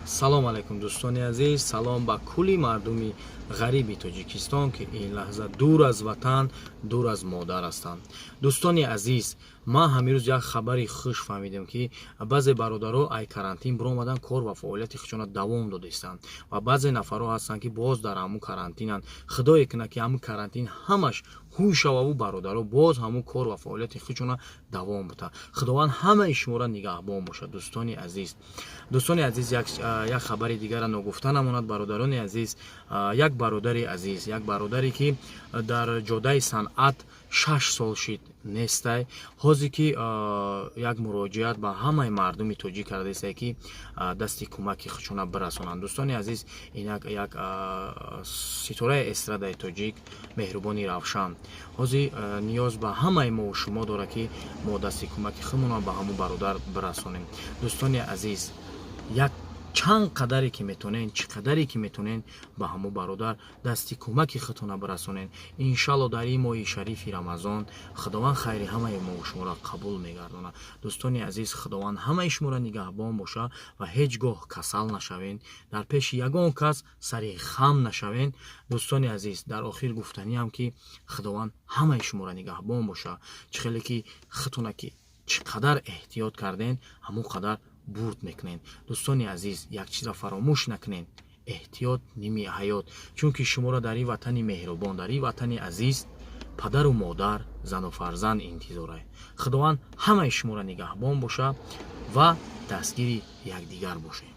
Салом алайкум, дӯстони азиз, салом ба кулли мардуми ғариби Тоҷикистон, ки ин лаҳза дур аз ватан, дур аз модар ҳастанд. Дӯстони азиз, ман ҳамирӯз як хабари хуш фаҳмидем, ки баъзе бародаро ай карантин биромадан, кор ва фаъолияти худшона давом додистанд ва баъзе нафарҳо ҳастанд, ки боз дар ҳамун карантинанд. Худое кунад, ки ҳамун карантин ҳамаш ҳуй шававу бародаро боз ҳамун кор ва фаъолияти худшона давом бутад. Худованд ҳамаи шуморо нигаҳбон бошад, дӯстони азиз. Дӯстони азиз, як хабари дигара ногуфта намонад. Бародарони азиз, як бародари азиз, як бародаре, ки дар ҷодаи санъат 6 сол шид нестай, ҳозир ки як муроҷиат ба ҳамаи мардуми тоҷик кардааст, ки дасти кӯмаки худшона бирасонанд. Дӯстони азиз, ин як ситораи эстрадаи тоҷик, Меҳрубони Равшан, ҳозир ниёз ба ҳамаи мову шумо дорад, ки мо дасти кӯмаки худмонро ба ҳамун бародар бирасонем. Дӯстони азиз, як чанд қадаре ки метонен, чӣ қадаре ки метонен, ба ҳамун бародар дасти кӯмаки худтона бирасонен. Иншалло, дар ин моҳи шарифи Рамазон Худованд хайри ҳамаи мову шуморо қабул мегардонад. Дӯстони азиз, Худованд ҳамаи шуморо нигаҳбон боша ва ҳеҷ гоҳ касал нашавен, дар пеши ягон кас сари хам нашавен. Дӯстони азиз, дар охир гуфтаниам, ки Худованд ҳамаи шуморо нигаҳбон боша. Чӣ хеле ки худтона ки чӣ қадар эҳтиёт карден, ҳамон қадар бурд мекунед. Дӯстони азиз, як чизро фаромӯш накунед: эҳтиёт ними ҳаёт, чунки шуморо дар ин ватани меҳрубон, дар ин ватани азиз падару модар, зану фарзанд интизорае. Худованд ҳамаи шуморо нигаҳбон боша ва дастгири якдигар бошед.